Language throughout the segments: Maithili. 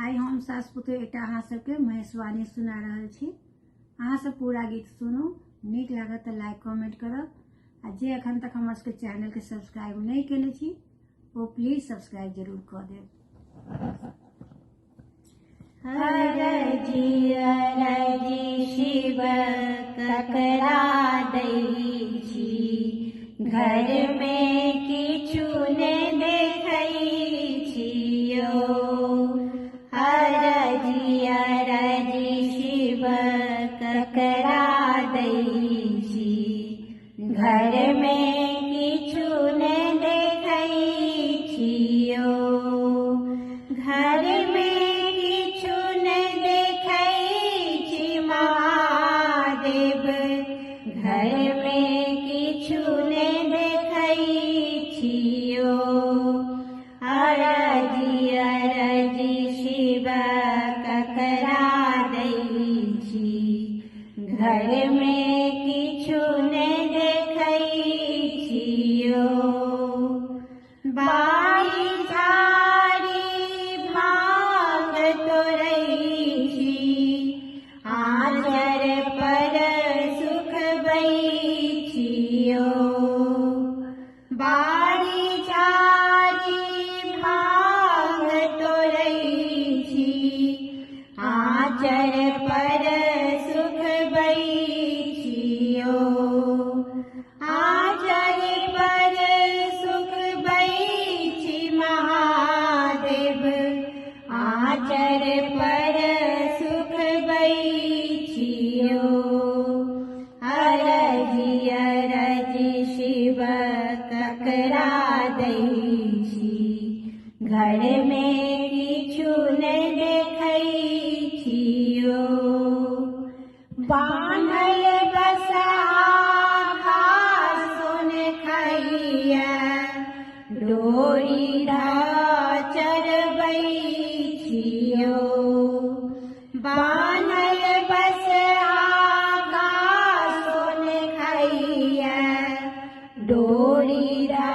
आइ हम सास पुतोह एकटा अहाँ सबके महेशवाणी सुना रहल छी। अहाँ सब पूरा गीत सुनू, नीक लागत तऽ लाइक कमेंट करब आ जे अखन तक हमर सबके चैनल के सब्सक्राइब नहि केने छी ओ प्लीज सब्सक्राइब जरूर कऽ देब। हरजी अरजी शिव ककरा दै छी, घरमे किछु ने देखै छियौ। हरजी अरजी शिव ककरा दै छी, घरमे किछु ने देखै छियौ। घरमे किछु ने देखै छी महादेव, घरमे किछु ने देखै छियौ। अरजी अरजी शिव ककरा दै छी, घरमे किछु ने देखै छियौ। बाड़ी झाड़ी भांग तोड़ै छी, आँचर पर सुखबै छियौ। बाड़ी झाड़ी भांग तोड़ै छी, आँचर पर सुखबै छियौ। आँचर पर सुखबै छी महादेव, आँचर पर सुखबै छियौ। अरजी अरजी शिव ककरा दै छी, घरमे किछु ने देखै छियौ। बान्हल बसहा घास सोन खाइया, डोरी धा चरबै छियौ। बान्हल बसहा घास सोन खाइया, डोरी धा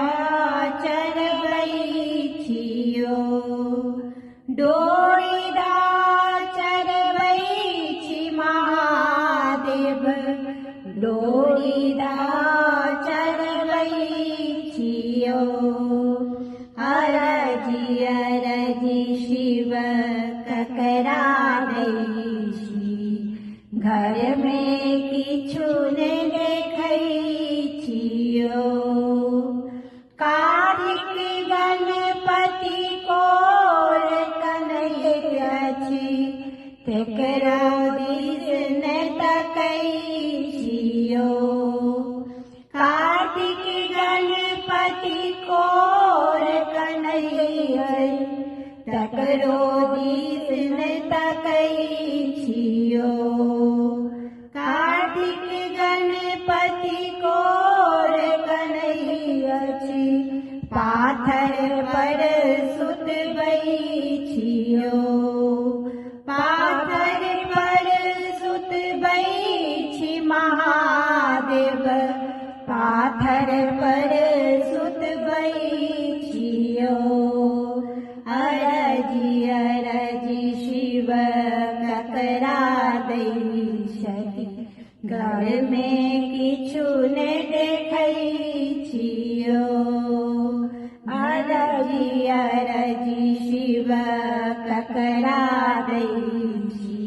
चरबै छियौ। डोरी धा चरबै छी महादेव, डोरी धा चरबै छियौ। अरजी अरजी शिव ककरा दै छी, घरमे किछु ने देखै छियौ। कार्तिक गणपति कोर कनैत अछि, तेकरा दिस ने तकै छियौ। कार्तिक गणपति कोर कनैत, तकरो दिस ने तकै छियौ। कार्तिक गणपति कोर कनैत अछि, पाथर पर सुतबै छियौ। पाथर पर सुतबै छी महादेव, पाथर पर सुतबै छियौ। अरजी अरजी शिव ककरा दै छथि, घरमे किछु ने देखै छियौ। अरजी अरजी शिव ककरा दै छी,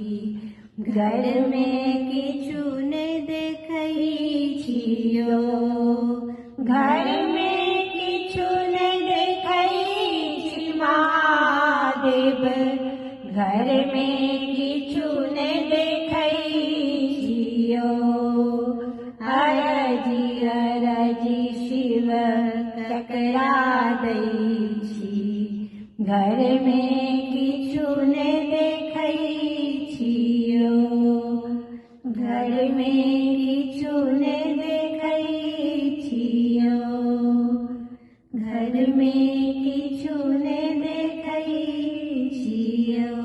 घरमे किछु ने देखै छियौ। घरमे किछु ने देखै छी महादेव, घरमे किछु ने देखै छियौ। अरजी अरजी शिव ककरा दै छी, घरमे किछु ने देखै छियौ। घरमे किछु ने देखै छियौ। घरमे किछु ने देखै छियौ।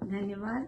धन्यवाद।